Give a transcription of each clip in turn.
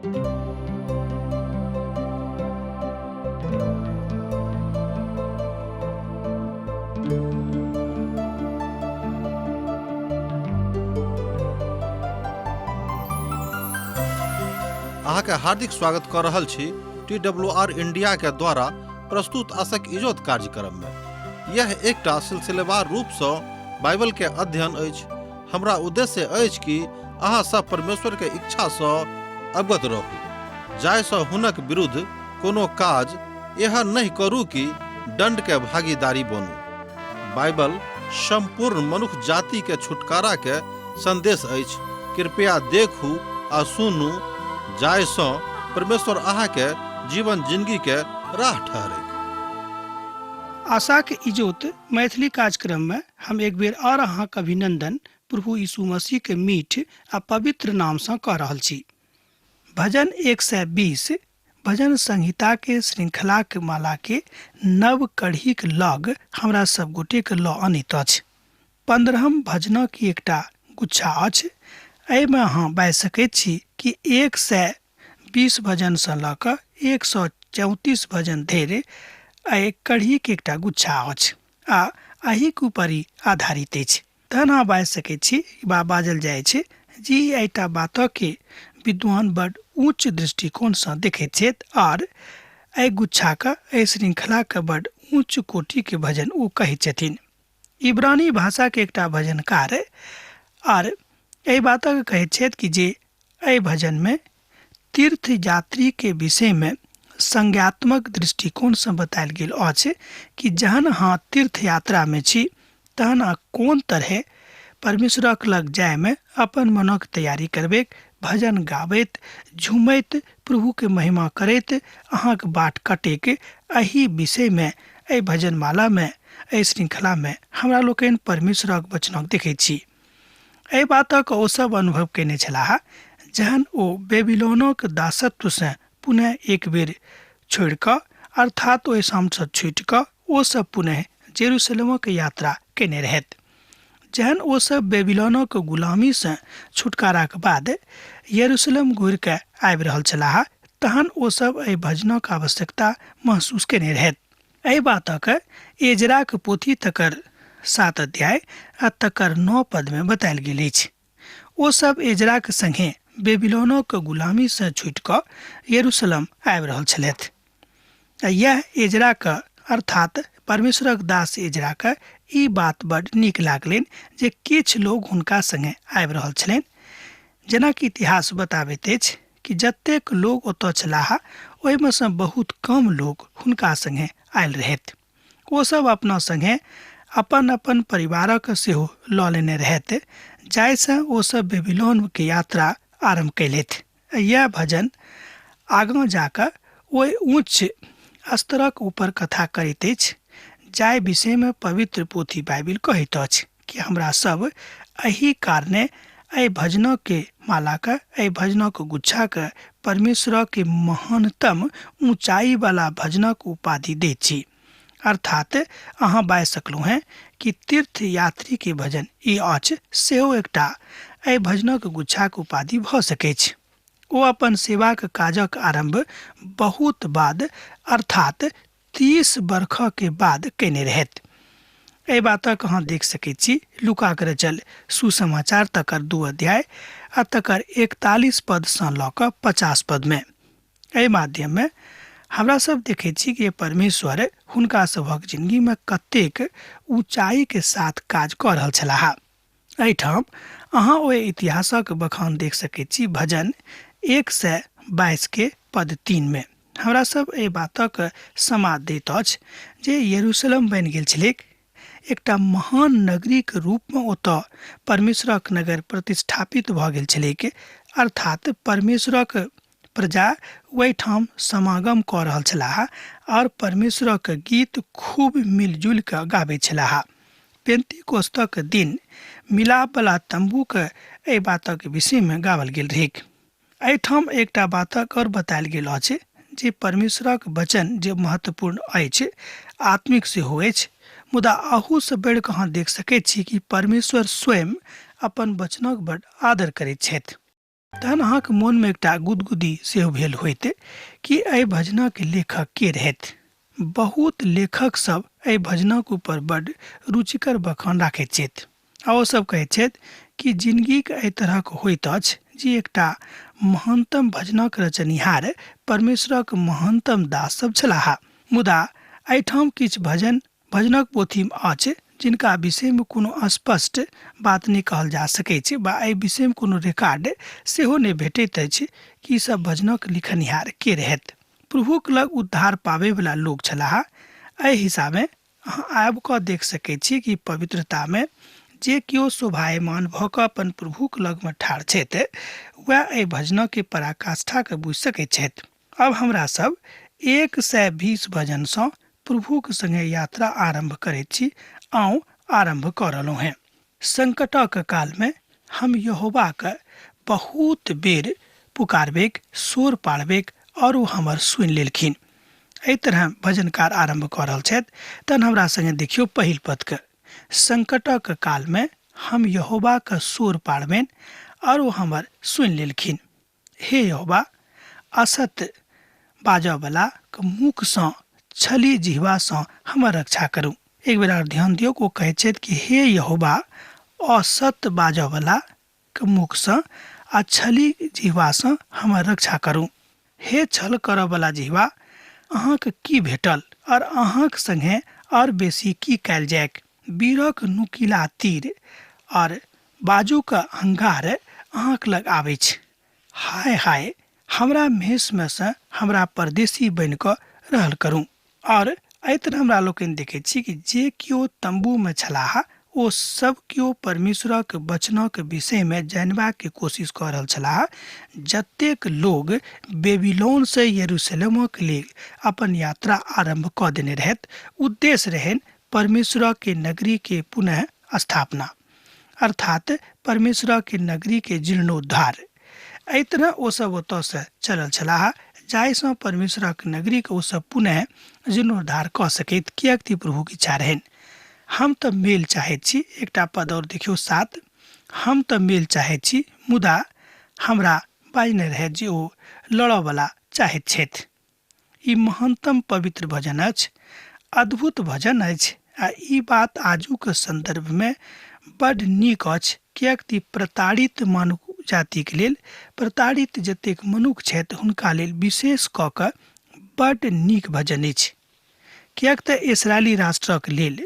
अहाँके हार्दिक स्वागत कऽ रहल छी टी डब्ल्यू आर इंडिया के द्वारा प्रस्तुत आशक इजोत कार्यक्रम में। यह एकटा सिलसिलेवार रूप सँ बाइबल के अध्ययन अछि। हमरा उद्देश्य अछि कि अहाँ सब परमेश्वर के इच्छा सँ अवगत रहू, जाहि सँ हुनक विरुद्ध कोनो काज एहन नहि करू कि दंड के भागीदारी बनू। बाइबल संपूर्ण मनुख जाति के छुटकारा के संदेश अछि। कृपया देखू आ सुनू, जाहि सँ परमेश्वर अहाँ के जीवन जिंदगी के राह ठहरैक। आशाक इजोत मैथिली कार्यक्रम में हम एक बेर और अहाँक अभिनंदन प्रभु यीशु मसीह के मीठ आ पवित्र नाम सँ कऽ रहल छी। भजन 120 भजन संहिता के श्रृंखलाक माला के नव कढ़ीक लग हमरा सब गोटे के लऽ अनैत अछि। 15म भजनक एकटा गुच्छा अछि। एहिमे अहाँ बाजि सकैत छी कि 120 भजनसँ लऽ कऽ 134 भजन धरि एहि कढ़ीक एकटा गुच्छा अछि आ एहिक ऊपर ई आधारित अछि। तहन अहाँ बाजि सकैत छी वा बाजल जाइ छै जे ई एहिटा बातके विद्वान बड ऊँच दृष्टिकोणसँ देखैत छथि आर एहि गुच्छाक एहि श्रृंखलाक बड ऊँच कोटिके भजन ओ कहैत छथिन। इब्रानी भाषाके एकटा भजनकार आर एहि बातक कहैत छथि कि जे एहि भजनमे तीर्थ यात्रीके विषयमे संज्ञात्मक दृष्टिकोणसँ बतायल गेल अछि कि जहन अहाँ तीर्थ यात्रामे छी तहन अहाँ कोन तरहे परमेश्वरक लग जायमे अपन मनक तैयारी करबैक, भजन गाबैत झूमैत प्रभुके महिमा करैत अहाँक बाट कटेक, एहि विषयमे एहि भजनमालामे एहि श्रृंखलामे हमरा लोकनि परमेश्वरक वचनक देखैत छी। एहि बातक ओ सब अनुभव कयने छलाह जहन ओ बेबीलोनक दासत्वसँ पुनः एक बेर छोड़ि कऽ, अर्थात ओहि ठामसँ छूटि कऽ ओ सब पुनः जेरूशलेमक यात्रा कयने रहथि। जहन ओ सब बेबीलोनक गुलामीसँ छुटकाराक बाद यरूशलेम घुरि कऽ आबि रहल छलाह तहन ओ सब एहि भजनक आवश्यकता महसूस कयने रहथि। एहि बातक एजराक पोथी तकर 7 अध्याय आ तकर 9 पद में बतायल गेल अछि। ओ सब एजराक संगे बेबीलोनक गुलामी सँ छूटि कऽ यरूशलेम आबि रहल छलथि। आ यैह एजराक अर्थात परमेश्वरक दास एजराक ई बात बड नीक लागलनि जे किछु लोग हुनका संगे आबि रहल छलनि। जेनाकि इतिहास बताबैत अछि कि जतेक लोग ओतऽ छलाह ओहिमे सँ बहुत कम लोग हुनका संगे आयल रहथि। ओ सब अपना संगे अपन अपन परिवारक सेहो लऽ लेने रहथि, जाहिसँ ओ सब बेबीलोन के यात्रा आरम्भ कयलथि। यैह भजन आगाँ जाकऽ ओहि ऊँच स्तरक ऊपर कथा करैत अछि जाहि विषयमे पवित्र पोथी बाइबिल कहैत अछि कि हमरा सब एहि कारणे एहि भजनक के मालाक एहि भजनक गुच्छाक परमेश्वरक के महानतम ऊंचाई वाला भजनक उपाधि दैत छी। अर्थात अहाँ बाजि सकलहुँ हेँ कि तीर्थ यात्री के भजन ई अछि सेहो एकटा एहि भजनक गुच्छाक उपाधि भऽ सकैछ। ओ अपन सेवाक काजक आरम्भ बहुत बाद अर्थात 30 बरख के बाद कयने रहथि। एहि बातक अहाँ देख सकैत छी लूकाक रचल सुसमाचार तकर 2 अध्याय आ तकर 41 पद सँ लऽ कऽ 50 पद में। एहि माध्यम में हमरा सब देखैत छी कि परमेश्वर हुनका सभक जिंदगी में कतेक ऊंचाई के साथ काज कऽ रहल छलाह। एहिठाम अहाँ ओहि इतिहासक बखान देख सकैत छी भजन 122 के पद 3 में। हमरा सब एहि बातक समाद दैत अछि जे यरूशलेम बनि गेल छलैक एकटा महान नगरीक रूपमे ओतऽ परमेश्वरक नगर प्रतिष्ठापित भऽ गेल छलैक, अर्थात परमेश्वरक प्रजा ओहिठाम समागम कऽ रहल छलाह आओर परमेश्वरक गीत खूब मिलजुलि कऽ गाबैत छलाह। पेंतीकोस्तक दिन मिलापवला तम्बूक एहि बातक विषयमे गाओल गेल रहैक। एहिठाम एकटा बातक आओर बतायल गेल अछि जे परमेश्वरक वचन जे महत्वपूर्ण अछि आत्मिक सेहो अछि, मुदा अहूसँ बढ़ि कऽ अहाँ देख सकैत छी कि परमेश्वर स्वयं अपन वचनक बड आदर करैत छथि। तहन अहाँके मोनमे एकटा गुदगुदी सेहो भेल होइत कि एहि भजनक लेखक के रहथि। बहुत लेखक सब एहि भजनक ऊपर बड रुचिकर बखान राखैत छथि आ ओ सब कहैत छथि कि जिनगीक एहि तरहक होइत अछि जे एकटा महानतम भजनक रचनिहार परमेश्वरक महानतम दास सब छलाह। मुदा एहिठाम किछु भजन भजनक पोथीमे अछि जिनका विषयमे कोनो स्पष्ट बात नहि कहल जा सकैत छै वा एहि विषयमे कोनो रिकॉर्ड सेहो नहि भेटैत अछि कि ई सब भजनक लिखनिहार के रहथि। प्रभुक लग उद्धार पाबैवला लोक छलाह। एहि हिसाबे अहाँ आबि कऽ देख सकैत छी कि पवित्रतामे जे केओ शोभायमान भऽ कऽ अपन प्रभुक लगमे ठाढ़ छथि वएह एहि भजनके पराकाष्ठाके बुझि सकैत छथि। अब हमरा सब 120 भजनसँ प्रभुक संगे यात्रा आरम्भ करैत छी। आउ आरम्भ कऽ रहलहुँ हेँ। संकटक कालमे हम यहोवाके बहुत बेर पुकारबेक, शोर पाड़बेक और ओ हमर सुनि लेलखिन। एहि तरह भजनकार आरम्भ कऽ रहल छथि। तहन हमरा संगे देखियौ पहिल पदके। संकटक कालमे हम यहोवाके शोर पाड़बनि और ओ हमर सुनि लेलखिन। हे यहोवा, असत्य बाजऽवला के मुखसँ, छली जिह्वासँ हमर रक्षा करू। एक बेर आर ध्यान दियौ, ओ कहैत छथि कि हे यहोवा, असत्य बाजऽवला के मुखसँ आ छली जिह्वासँ हमर रक्षा करू। हे छल करऽवला जिह्वा, अहाँके की भेटल और अहाँक संगे और बेसी की कयल जाइक? वीरक नुकीला तीर और बाजूक अंगार अहाँक लग आबैछ। हाय हाय, हमरा मेषमे सँ हमरा परदेशी बनि कऽ रहल करू। और एहि तरह हमरा लोकनि देखैत छी कि जे केओ तम्बूमे छलाह ओ सब केओ परमेश्वरक वचनक विषयमे जानबाक कोशिश कऽ रहल छलाह। जतेक लोग बेबीलोनसँ यरूशलेमक लेल अपन यात्रा आरम्भ कऽ देने रहथि, उद्देश्य रहनि परमेश्वरक नगरी के पुनः स्थापना, अर्थात परमेश्वरक नगरी के जीर्णोद्धार। एहि तरह ओ सब ओतऽसँ चलल छलाह जाहिसँ परमेश्वरक नगरीके ओ सब पुनः जीर्णोद्धार कऽ सकैत, किएक तऽ प्रभुक इच्छा रहनि। हम तऽ मेल चाहैत छी, एकटा पद और देखियौ 7, हम तऽ मेल चाहैत छी मुदा हमरा बाजने रहै जे ओ लड़ऽवला चाहैत छथि। ई महानतम पवित्र भजन अछि, अद्भुत भजन अछि आ ई बात आजुक सन्दर्भमे बड नीक अछि, किएक तऽ प्रताड़ित मानव जातिके लेल, प्रताड़ित जतेक मनुख छथि हुनका लेल विशेष कऽ कऽ बड नीक भजन अछि। किएक तऽ इसराइली राष्ट्रक लेल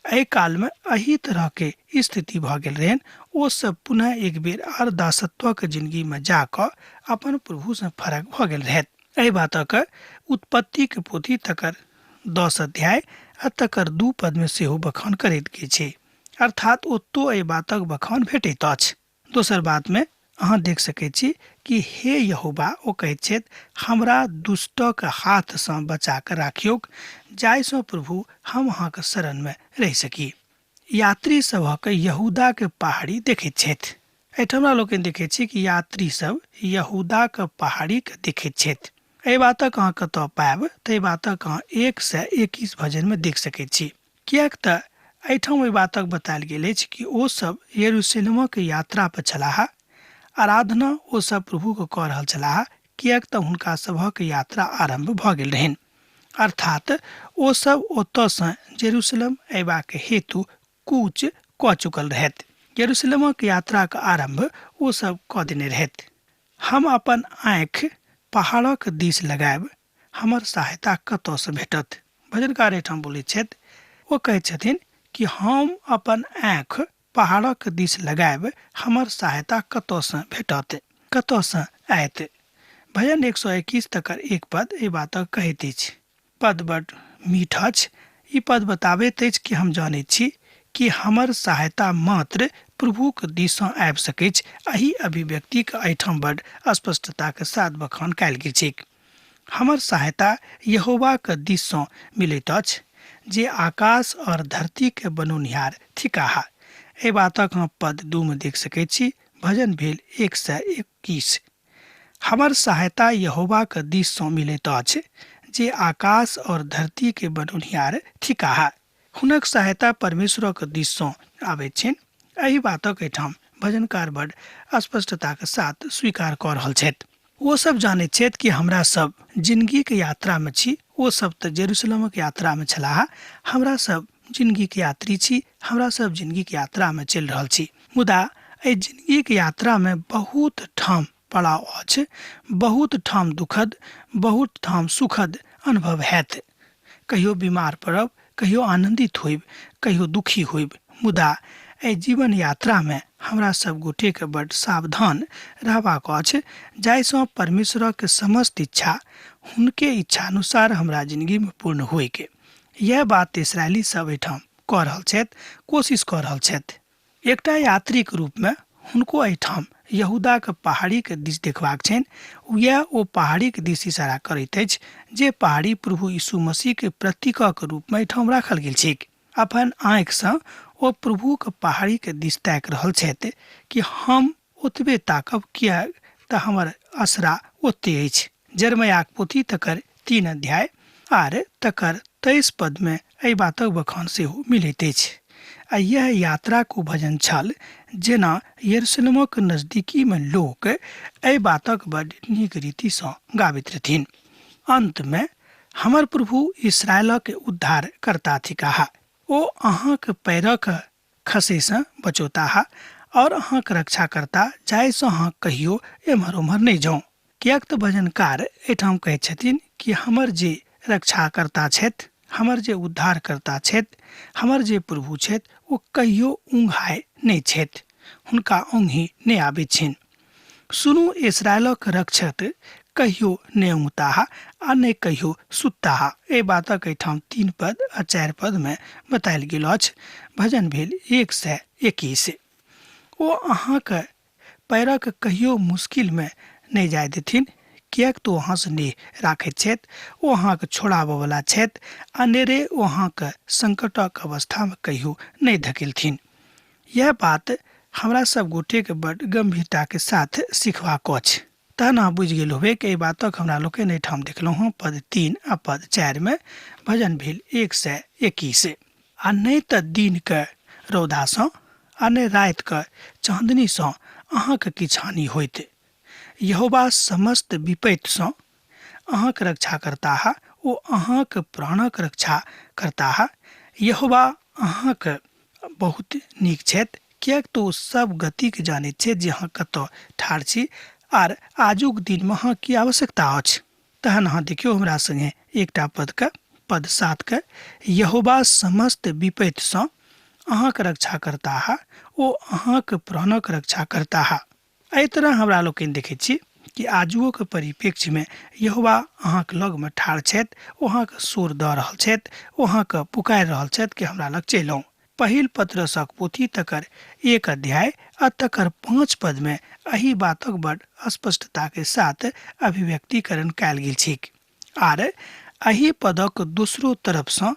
एहि कालमे एहि तरहके स्थिति भऽ गेल रहनि, ओ सब पुनः एक बेर आर दासत्वक जिंदगीमे जा कऽ अपन प्रभुसँ फरक भऽ गेल रहथि। एहि बातक उत्पत्तिक पोथी तकर 10 अध्याय आ तकर 2 पदमे सेहो बखान करैत गेल छै, अर्थात ओतौ एहि बातक बखान भेटैत अछि। दोसर बातमे अहाँ देख सकैत छी कि हे यहोवा, ओ कहैत छथि, हमरा दुष्टक हाथसँ बचा कऽ राखियौक, जाहिसँ प्रभु हम अहाँक शरणमे रहि सकी। यात्री सभक यहूदाक पहाड़ी देखैत छथि। एहिठाम हमरा लोकनि देखैत छी कि यात्री सब यहूदाक पहाड़ीके देखैत छथि। एहि बातक अहाँ कतऽ पायब? ताहि बातक अहाँ 121 भजनमे देख सकैत छी, किएक तऽ एहिठाम ओहि बातक बतायल गेल अछि कि ओ सब यरूशलेमक यात्रा पर छलाह। आराधना ओ सब प्रभुके कऽ रहल छलाह, किएक तऽ हुनका सभक यात्रा आरम्भ भऽ गेल रहनि, अर्थात ओ सब ओतऽसँ जेरूशलेम अयबाक हेतु कूच कऽ चुकल रहथि। यरूशलेमक यात्राक आरम्भ ओ सब कऽ देने रहथि। हम अपन आँखि पहाड़क दिस लगायब, हमर सहायता कतऽसँ भेटत? भजनकार एहिठाम बोलैत छथि। ओ कहैत छथिन कि हम अपन आँखि पहाड़क दिस लगायब, हमर सहायता कतऽसँ भेटत, कतऽसँ आयत? भजन 121 तकर 1 पद एहि बातक कहैत अछि। पद बड मीठ अछि। ई पद बताबैत अछि कि हम जानैत छी कि हमर सहायता मात्र प्रभुक दिससँ आबि सकैछ। एहि अभिव्यक्तिक एहिठाम बड स्पष्टताक साथ बखान कयल गेल छैक। हमर सहायता यहोवाक दिससँ मिलैत अछि, जे आकाश और धरतीके बनौनिहार थिकाह। एहि बातक हम पद 2 मे देख सकैत छी। भजन भेल 121। हमर सहायता यहोवाक दिससँ मिलैत अछि, जे आकाश और धरतीके बनौनिहार थिकाह। हुनक सहायता परमेश्वरक दिससँ आबैत छनि। एहि बातक एहिठाम भजनकार बड स्पष्टताके साथ स्वीकार कऽ रहल छथि। ओ सब जानैत छथि कि हमरा सब जिनगीके यात्रामे छी। ओ सब तऽ जेरूसलमक यात्रामे छलाह, हमरा सब जिनगीके यात्री छी, हमरा सब जिनगीके यात्रामे चलि रहल छी। मुदा एहि जिनगीके यात्रामे बहुत ठाम पड़ाव अछि, बहुत ठाम दुखद, बहुत ठाम सुखद अनुभव हैत। कहियो बीमार पड़ब, कहियो आनन्दित होइब, कहियो दुखी होइब, मुदा एहि जीवन यात्रामे हमरा सब गोटेके बड सावधान रहबाक अछि, जाहिसँ परमेश्वरक समस्त इच्छा हुनके इच्छानुसार हमरा जिनगीमे पूर्ण होइके। यैह बात इसराइली सब एहिठाम कऽ रहल छथि, कोशिश कऽ रहल छथि। एकटा यात्रीक रूपमे हुनको एहिठाम यहूदाक पहाड़ीक दिस देखबाक छनि। यैह ओ पहाड़ीक दिस इशारा करैत अछि जे पहाड़ी प्रभु यीशु मसीहक प्रतीकक रूपमे एहिठाम राखल गेल छैक। अपन आँखिसँ ओ प्रभुक पहाड़ीक दिस ताकि रहल छथि कि हम ओतबे ताकब, किएक तँ हमर असरा ओतहि अछि। जरमयाक पोथी तकर 3 अध्याय आर तकर 23 पदमे एहि बातक बखान सेहो मिलैत अछि। आ यैह यात्राक ओ भजन छल जेना यरूशलेमक नजदीकीमे लोक एहि बातक बड नीक रीतिसँ गाबैत रहथिन। अन्तमे, हमर प्रभु इस्राएलक उद्धारकर्ता थिकाह। ओ अहाँक पैरक खसैसँ बचौताह और अहाँक रक्षा करता, जाहिसँ अहाँ कहियो एम्हर ओम्हर नहि जाउ। किएक तऽ भजनकार एहिठाम कहैत छथिन कि हमर जे रक्षाकर्ता छथि, हमर जे उद्धारकर्ता छथि, हमर जे प्रभु छथि, ओ कहियो ऊँघाय नहि छथि, हुनका औंघी नहि आबैत छनि। सुनू, इसराइलक रक्षक कहियो नहि ऊँघताह आ नहि कहियो सुतताह। एहि बातक एहिठाम 3 पद आ 4 पदमे बतायल गेल अछि। भजन भेल 121। ओ अहाँक पैरक कहियो मुश्किलमे नहि जाय देथिन, किएक तऽ ओ अहाँसँ नेह राखैत छथि, ओ अहाँके छोड़ाबऽवला छथि, अनेरे ओ अहाँके संकटक अवस्थामे कहियो नहि धकेलथिन। यैह बात हमरा सब गोटेके बड गंभीरताके साथ सिखबाक अछि। तहन अहाँ बुझि गेल होबै कि एहि बातक हमरा लोकनि एहिठाम देखलहुँ हँ पद 3 आ पद 4 मे। भजन भेल 121। आ नहि तऽ दिनके रौदासँ आ नहि रातिके चाँदनीसँ अहाँके किछु हानि होइत। यहोवा समस्त विपैतसँ अहाँक रक्षा करताह, ओ अहाँक प्राणक रक्षा करताह। यहोवा अहाँक बहुत नीक छथि, किएक तऽ ओ सब गतिके जानैत छथि जे अहाँ कतऽ ठाढ़ छी आर आजुक दिनमे अहाँ की आवश्यकता अछि। तहन अहाँ देखियौ हमरा संगे एकटा पदके, पद 7 के, यहोवा समस्त विपैतसँ अहाँक रक्षा करताह, ओ अहाँक प्राणक रक्षा करताह। एहि तरह हमरा लोकनि देखैत छी कि आजुओके परिप्रेक्ष्यमे यहोवा अहाँक लगमे ठाढ़ छथि, ओ अहाँके शोर दऽ रहल छथि, ओ अहाँके पुकारि रहल छथि कि हमरा लग चलि आउ। पहिल पतरसक पोथी तकर 1 अध्याय आ तकर 5 पदमे एहि बातक बड स्पष्टताके साथ अभिव्यक्तिकरण कयल गेल छैक। आर एहि पदक दोसरो तरफसँ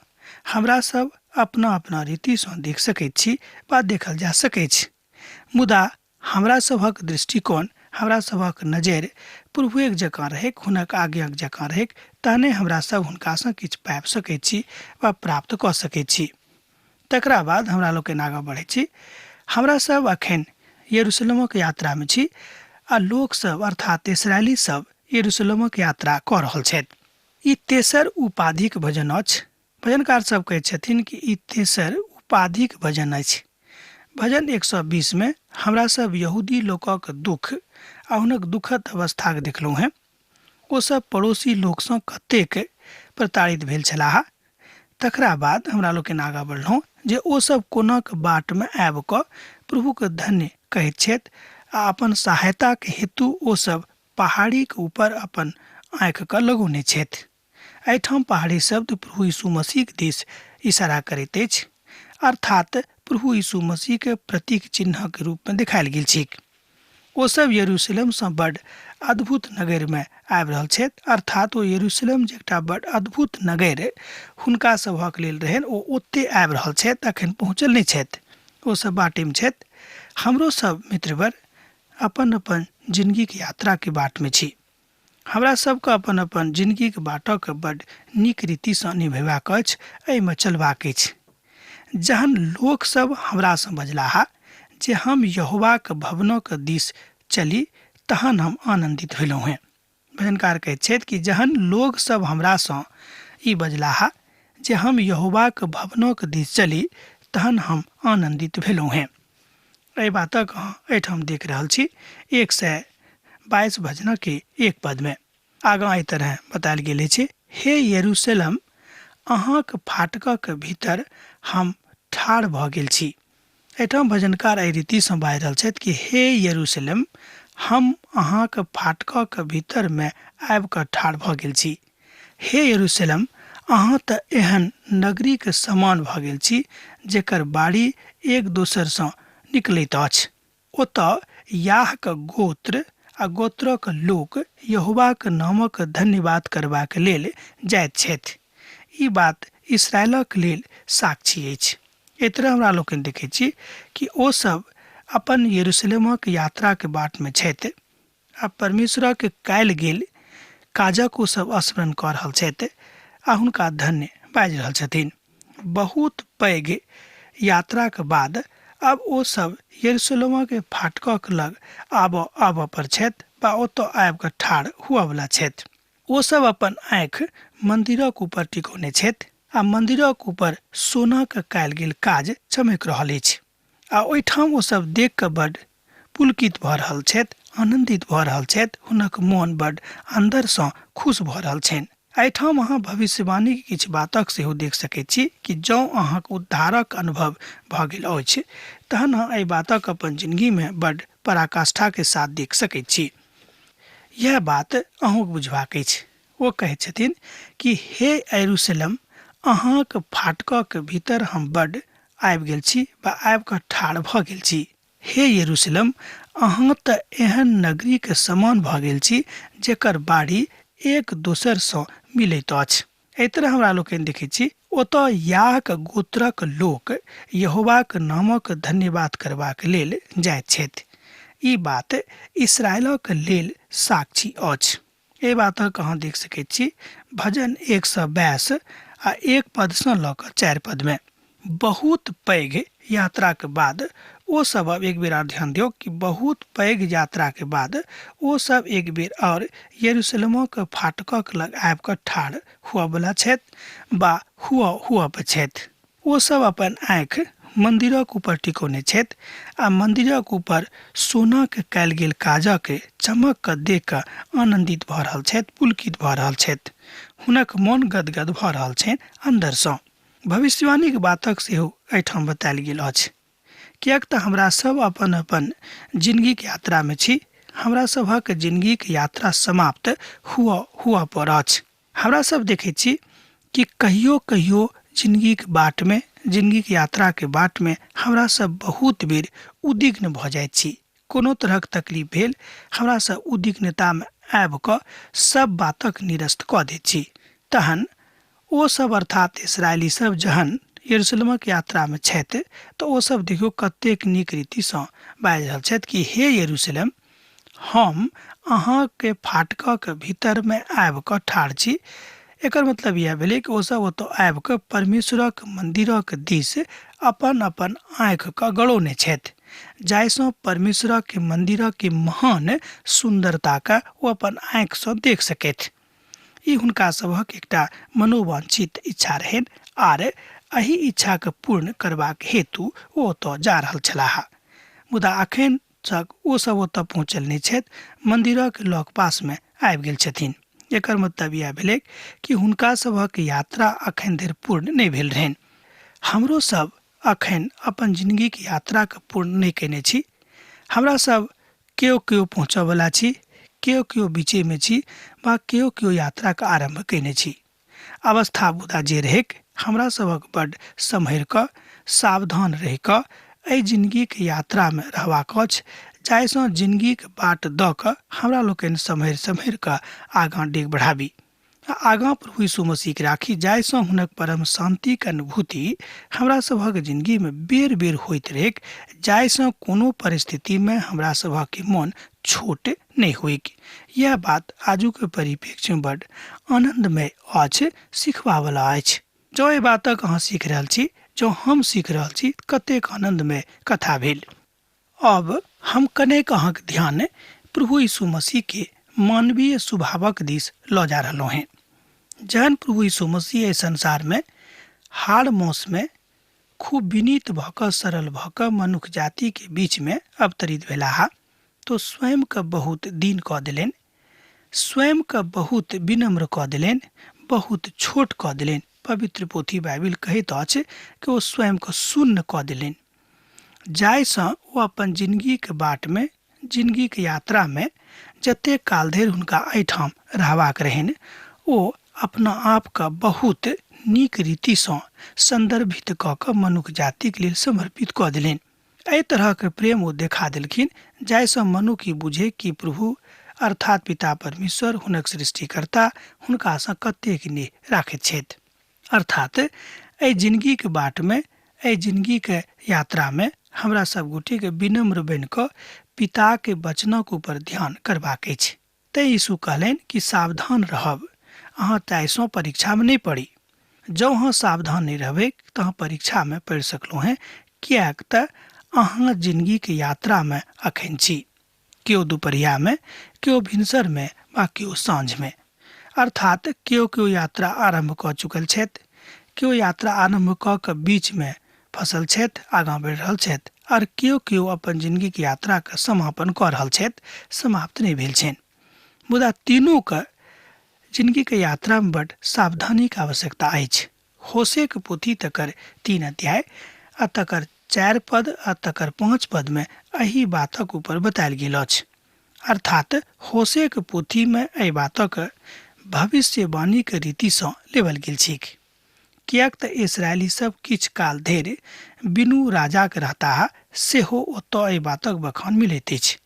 हमरा सब अपना अपना रीतिसँ देख सकैत छी वा देखल जा सकैछ। मुदा हमरा सभक दृष्टिकोण, हमरा सभक नजरि प्रभुएक जकाँ रहैक, हुनक आज्ञाक जकाँ रहैक, तहने हमरा सब हुनकासँ किछु पाबि सकैत छी वा प्राप्त कऽ सकैत छी। तकरा बाद हमरा लोकनि आगाँ बढ़ैत छी। हमरा सब अखन यरूशलेमक यात्रामे छी आ लोक सब अर्थात इसराइली सब यरूशलेमक यात्रा कऽ रहल छथि। ई तेसर उपाधिक भजन अछि। भजनकार सब कहैत छथिन कि ई तेसर उपाधिक भजन अछि। भजन 120 मे हमरा सब यहूदी लोकक दुख आ हुनक दुखद अवस्थाक देखलहुँ हेँ। ओ सब पड़ोसी लोकसँ कतेक प्रताड़ित भेल छलाह। तकरा बाद हमरा लोकनि आगाँ बढ़लहुँ जे ओ सब कोनाक बाटमे आबि कऽ प्रभुक धन्य कहैत छथि आ अपन सहायताक हेतु ओ सब पहाड़ीक ऊपर अपन आँखिके लगौने छथि। एहिठाम पहाड़ी शब्द प्रभु यीशु मसीहक दिस इशारा करैत अछि, अर्थात प्रभु यीशु मसीहके प्रतीक चिन्हक रूपमे देखायल गेल छैक। ओ सब यरूशलेमसँ बड अद्भुत नगरमे आबि रहल छथि, अर्थात ओ यरूशलेम जे एकटा बड अद्भुत नगर हुनका सभक लेल रहनि, ओ ओते आबि रहल छथि, अखन पहुँचल नहि छथि, ओ सब बाटेमे छथि। हमरो सब मित्रवर अपन अपन जिनगीक यात्राके बाटमे छी। हमरा सबके अपन अपन जिनगीक बाटक बड नीक रीतिसँ निभेबाक अछि, एहिमे चलबाक अछि। जहन लोकसभ हमरासँ बजलाह, जे हम यहोवाक भवनक दिस चली तहन हम आनन्दित भेलहुँ हेँ। भजनकार कहैत छथि कि जहन लोकसभ हमरासँ ई बजलाह जे हम यहोवाक भवनक दिस चली तहन हम आनन्दित भेलहुँ हेँ। एहि बातक अहाँ एहिठाम देख रहल छी 122 भजनक के 1 पद में। आगाँ एहि तरह बतायल गेल अछि, हे यरूशलेम, अहाँक फाटकक भीतर हम ठाढ़ भऽ गेल छी। एहिठाम भजनकार एहि रीतिसँ बाजि रहल छथि कि हे यरूशलेम, हम अहाँक फाटकक भीतरमे आबि कऽ ठाढ़ भऽ गेल छी। हे यरूशलेम, अहाँ तऽ एहन नगरीक समान भऽ गेल छी जेकर बाड़ी एक दोसरसँ निकलैत अछि। ओतऽ याहक गोत्र आ गोत्रक लोक यहोवाक नामक धन्यवाद करबाक लेल जाइत छथि। ई बात इसराइलक लेल साक्षी अछि। एहि तरह हमरा लोकनि देखैत छी कि ओ सब अपन यरूशलेमक यात्राक बाटमे छथि आ परमेश्वरक कयल गेल काजक ओ सब स्मरण कऽ रहल छथि आ हुनका धन्य बाजि रहल छथिन। बहुत पैघ यात्राक बाद आब ओ सब यरूशलेमक फाटकक लग आबऽ आबऽ पर छथि वा ओतऽ आबि कऽ ठाढ़ हुअवला छथि। ओ सब अपन आँखि मन्दिरक ऊपर टिकौने छथि आ मन्दिरक ऊपर सोनाक कयल गेल काज चमकि रहल अछि आ ओहिठाम ओ सब देख कऽ बड पुलकित भऽ रहल छथि, आनन्दित भऽ रहल छथि, हुनक मोन बड अन्दरसँ खुश भऽ रहल छनि। एहिठाम अहाँ भविष्यवाणीक किछु बातक सेहो देख सकैत छी कि जँ अहाँक उद्धारक अनुभव भऽ गेल अछि तहन अहाँ एहि बातक अपन जिनगीमे बड पराकाष्ठाके साथ देख सकैत छी। यैह बात अहूँक बुझबाक अछि। ओ कहैत छथिन कि हे यरूशलेम, अहाँक फाटकक भीतर हम बड आबि गेल छी वा आबि कऽ ठाढ़ भऽ गेल छी। हे यरूशलेम, अहाँ तऽ एहन नगरीक समान भऽ गेल छी जेकर बाढ़ि एक दोसरसँ मिलैत अछि। एहि तरह हमरा लोकनि देखैत छी ओतऽ याहक गोत्रक लोक यहोवाक नामक धन्यवाद करबाक लेल जाइत छथि। ई बात इसराइलक लेल साक्षी अछि। एहि बातक अहाँ देख सकैत छी भजन 122 आ 1 पदसँ लऽ कऽ 4 पदमे। बहुत पैघ यात्राक बाद ओ सब अब एक बेर आर ध्यान दियौ कि बहुत पैघ यात्राक बाद ओ सब एक बेर और यरूशलेमक फाटकक लग आबि कऽ ठाढ़ हुअवला छथि वा हुअ पर छथि। ओ सब अपन आँखि मन्दिरक ऊपर टिकौने छथि आ मन्दिरक ऊपर सोनाक कयल गेल काजक चमक कऽ देख कऽ आनन्दित भऽ रहल छथि, पुलकित भऽ रहल छथि। हुनक मन गदगद भऽ रहल छनि अन्दरसँ। भविष्यवाणीक बातक सेहो एहिठाम बतायल गेल अछि। किएक तऽ हमरा सब अपन अपन जिनगीक यात्रामे छी। हमरा सभक जिनगीक यात्रा समाप्त हुअ हुअ पर अछि। हमरा सब देखैत छी कि कहियो कहियो जिनगीक बाटमे, जिनगीक यात्राके बाटमे हमरा सब बहुत बेर उद्विग्न भऽ जाइत छी। कोनो तरहक तकलीफ भेल हमरा सब उद्विग्नतामे आबि कऽ सब बातक निरस्त कऽ दैत छी। तहन ओ सब अर्थात इसराइली सब जहन यरूशलेमक यात्रामे छथि तऽ ओ सब देखियौ कतेक नीक रीतिसँ बाजि रहल छथि कि हे यरूशलेम, हम अहाँके फाटकक भीतरमे आबि कऽ ठाढ़ छी। एकर मतलब इएह भेलै कि ओ सब ओतऽ आबि कऽ परमेश्वरक मन्दिरक दिस अपन अपन आँखिके गड़ौने छथि, जाहिसँ परमेश्वरक मन्दिरक महान सुन्दरताके ओ अपन आँखिसँ देख सकथि। ई हुनका सभक एकटा मनोवांछित इच्छा रहनि आर एहि इच्छाके पूर्ण करबाक हेतु ओ ओतऽ जा रहल छलाह। मुदा अखन तक ओ सब ओतऽ पहुँचल नहि छथि, मन्दिरक लग पासमे आबि गेल छथिन। एकर मतलब इएह भेलै कि हुनका सभक यात्रा अखन धरि पूर्ण नहि भेल रहनि। हमरो सब अखन अपन जिनगीक यात्राके पूर्ण नहि कयने छी। हमरा सब केओ केओ पहुँचऽवला छी, केओ केओ बीचेमे छी वा केओ केओ यात्राके आरम्भ कयने छी। अवस्था मुदा जे रहैक, हमरा सभक बड्ड सम्हरि कऽ, सावधान रहि कऽ एहि जिनगीक यात्रामे रहबाक अछि, जाहिसँ जिनगीक बाट दऽ कऽ हमरा लोकनि सम्हरि सम्हरि कऽ आगाँ डेग बढ़ाबी आ आगाँ प्रभु यीशु मसीहके राखी, जाहिसँ हुनक परम शान्तिक अनुभूति हमरा सभक जिनगीमे बेर बेर होइत रहैक, जाहिसँ कोनो परिस्थितिमे हमरा सभक मोन छोट नहि होइक। यैह बात आजुक परिप्रेक्ष्यमे बड्ड आनन्दमय अछि, सिखबावला अछि। जँ एहि बातक अहाँ सीख रहल छी, जँ हम सीख रहल छी, कतेक आनन्दमय कथा भेल। अब हम कनेक अहाँक ध्यान प्रभु यीशु मसीह के मानवीय स्वभावक दिस लऽ जा रहलहुँ हेँ। जहन प्रभु यीशु मसीह एहि संसार में हाड़ मौस में खूब विनीत भऽ कऽ, सरल भऽ कऽ मनुख जाति के बीच में अवतरित भेलाह, तो स्वयं के बहुत दीन कऽ देलनि, स्वयं के बहुत विनम्र कऽ देलनि, बहुत छोट कऽ देलनि। पवित्र पोथी बाइबिल कहैत अछि कि ओ स्वयं के शून्य कऽ देलनि, जाहिसँ ओ अपन जिनगीके बाटमे, जिनगीके यात्रामे जतेक काल धरि हुनका एहिठाम रहबाक रहनि, ओ अपना आपके बहुत नीक रीतिसँ सन्दर्भित कऽ कऽ मनुख जातिक लेल समर्पित कऽ देलनि। एहि तरहक प्रेम ओ देखा देलखिन जाहिसँ मनुख ई बुझे कि प्रभु अर्थात पिता परमेश्वर हुनक सृष्टिकर्ता हुनकासँ कतेक नेह राखैत छथि। अर्थात एहि जिनगीके बाटमे, एहि जिनगीके यात्रामे हमरा सब गोटेके विनम्र बनि कऽ पिताके वचनक ऊपर ध्यान करबाक अछि। तैं यीशु कहलनि कि सावधान रहब, अहाँ ताहिसँ परीक्षामे नहि पड़ी। जँ अहाँ सावधान नहि रहबै तऽ अहाँ परीक्षामे पड़ि सकलहुँ हेँ, किएक तऽ अहाँ जिनगीके यात्रामे अखन छी। केओ दुपहरियामे, केओ भिनसरमे वा केओ साँझमे। अर्थात केओ केओ यात्रा आरम्भ कऽ चुकल छथि, केओ यात्रा आरम्भ कऽ कऽ बीचमे फसल छथि, आगाँ बढ़ि रहल छथि, आर केओ केओ अपन जिनगीक यात्राके समापन कऽ रहल छथि, समाप्त नहि भेल छनि। मुदा तीनूके जिनगीके यात्रामे बड्ड सावधानीक आवश्यकता अछि। होशेक पोथी तकर 3 अध्याय आ तकर 4 पद आ तकर 5 पदमे एहि बातक ऊपर बतायल गेल अछि। अर्थात होशेक पोथीमे एहि बातक भविष्यवाणीक रीतिसँ लेबल गेल छैक। किएक तऽ इसराइली सब किछु काल धरि बिनु राजाक रहताह, सेहो ओतऽ एहि बातक बखान मिलैत अछि।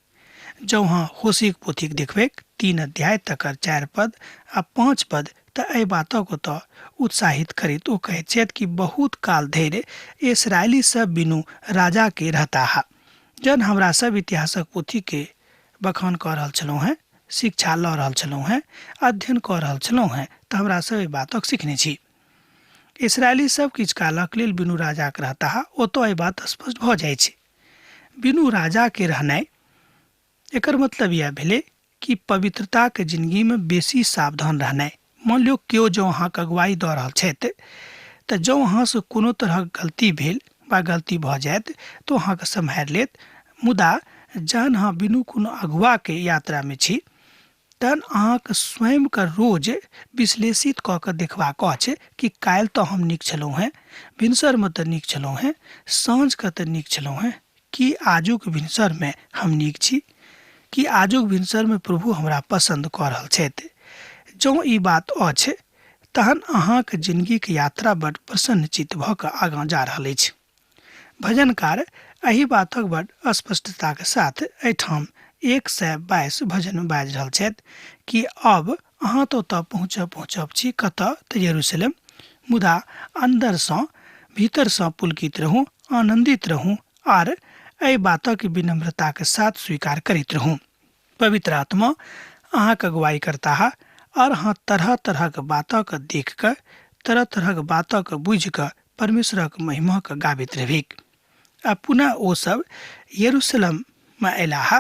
जँ अहाँ होशीक पोथीक देखबैक 3 अध्याय तकर 4 पद आ 5 पद तऽ एहि बातक ओतऽ उत्साहित करैत ओ कहैत छथि कि बहुत काल धरि इसराइली सब बिनु राजा के रहताह। जहन हमरा सब इतिहासक पोथी के बखान कऽ रहल छलहुँ हेँ, शिक्षा लऽ रहल छलहुँ हेँ, अध्ययन कऽ रहल छलहुँ हेँ, तऽ हमरा सब एहि बातक सिखने छी। इसराइली सब किछु कालक लेल बिनु राजाक रहताह, ओतऽ एहि बात स्पष्ट भऽ जाइ छै। बिनु राजाके रहनाइ एकर मतलब इएह भेलै कि पवित्रताके जिनगीमे बेसी सावधान रहनाइ। मान लियौ केओ जँ अहाँके अगुवाई दऽ रहल छथि तऽ जँ अहाँसँ कोनो तरहक गलती भेल वा गलती भऽ जायत तऽ ओ अहाँके सम्हारि लेत, मुदा जहन अहाँ बिनु कोनो अगुवाके यात्रामे छी तहन अहाँके स्वयंके रोज विश्लेषित कऽ कऽ देखबाक अछि कि काल्हि तऽ हम नीक छलहुँ हेँ, भिनसरमे तऽ नीक छलहुँ हेँ, साँझके तऽ नीक छलहुँ हेँ, की आजुक भिनसरमे हम नीक छी? की आजुक भिनसरमे प्रभु हमरा पसन्द कऽ रहल छथि? जँ ई बात अछि तहन अहाँक जिनगीक यात्रा बड्ड प्रसन्नचित्त भऽ कऽ आगाँ जा रहल अछि। भजनकार एहि बातक बड्ड स्पष्टताक साथ एहिठाम 122 भजन बाजि रहल छथि कि अब अहाँ तऽ ओतऽ पहुँचब पहुँचब छी, कतऽ? तऽ यरूशलेम। मुदा अन्दरसँ भीतरसँ पुलकित रहू, आनन्दित रहू आर एहि बातक विनम्रताक साथ स्वीकार करैत रहू। पवित्र आत्मा अहाँक अगुवाई करताह आर अहाँ तरह तरहक बातक देख कऽ, तरह तरहक बातक बुझि कऽ परमेश्वरक महिमाक गाबैत रहबिक। आ पुनः ओ सब यरूशलेममे अयलाह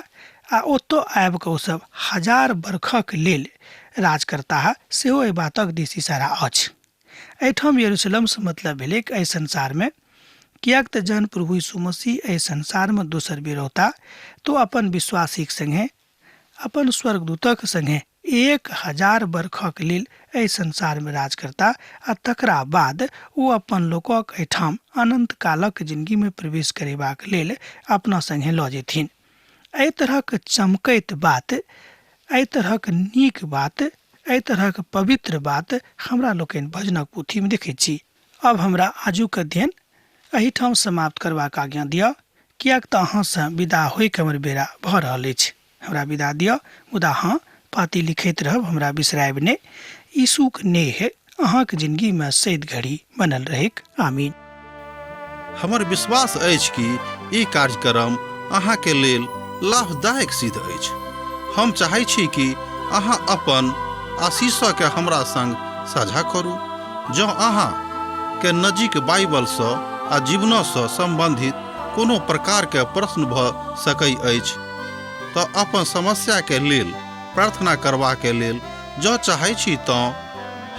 आ ओतऽ आबि कऽ ओ सब 1000 बरखक लेल राज करताह, सेहो एहि बातक दिस इशारा अछि। एहिठाम यरूशलेमसँ मतलब भेलैक एहि संसारमे, किएक तऽ जहन प्रभु यीशु मसीह एहि संसारमे दोसर बेर औता तऽ ओ अपन विश्वासीक संगे, अपन स्वर्गदूतक संगे 1000 बरखक लेल एहि संसारमे राज करता आ तकरा बाद ओ अपन लोकक एहिठाम अनंत कालक जिनगीमे प्रवेश करेबाक लेल अपना संगे लऽ जेथिन। एहि तरहक चमकैत बात, एहि तरहक नीक बात, एहि तरहक पवित्र बात हमरा लोकनि भजनक पोथीमे देखैत छी। आब हमरा आजुक अध्ययन एहिठाम समाप्त करबाक आज्ञा दिअ, किएक तऽ अहाँसँ विदा होइके हमर बेरा भऽ रहल अछि। हमरा विदा दिअ, मुदा हँ, पाती लिखैत रहब, हमरा बिसरायब नहि। यीशुक नेह अहाँक जिनगीमे सैद घड़ी बनल रहैक। आमीन। हमर विश्वास अछि कि ई कार्यक्रम अहाँके लेल लाभदायक सिद्ध अछि। हम चाहै छी कि अहाँ अपन आशीषके हमरा संग साझा करू। जँ अहाँ के नजीक बाइबलसँ आ जीवनसँ सम्बन्धित कोनो प्रकारके प्रश्न भऽ सकै अछि तऽ अपन समस्याके लेल प्रार्थना करबाके लेल जँ चाहै छी तँ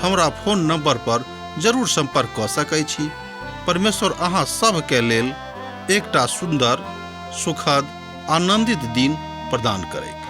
हमरा फोन नंबर पर जरूर संपर्क कऽ सकै छी। परमेश्वर अहाँ सभके लेल एकटा सुन्दर, सुखद, आनंदित दिन प्रदान करैक।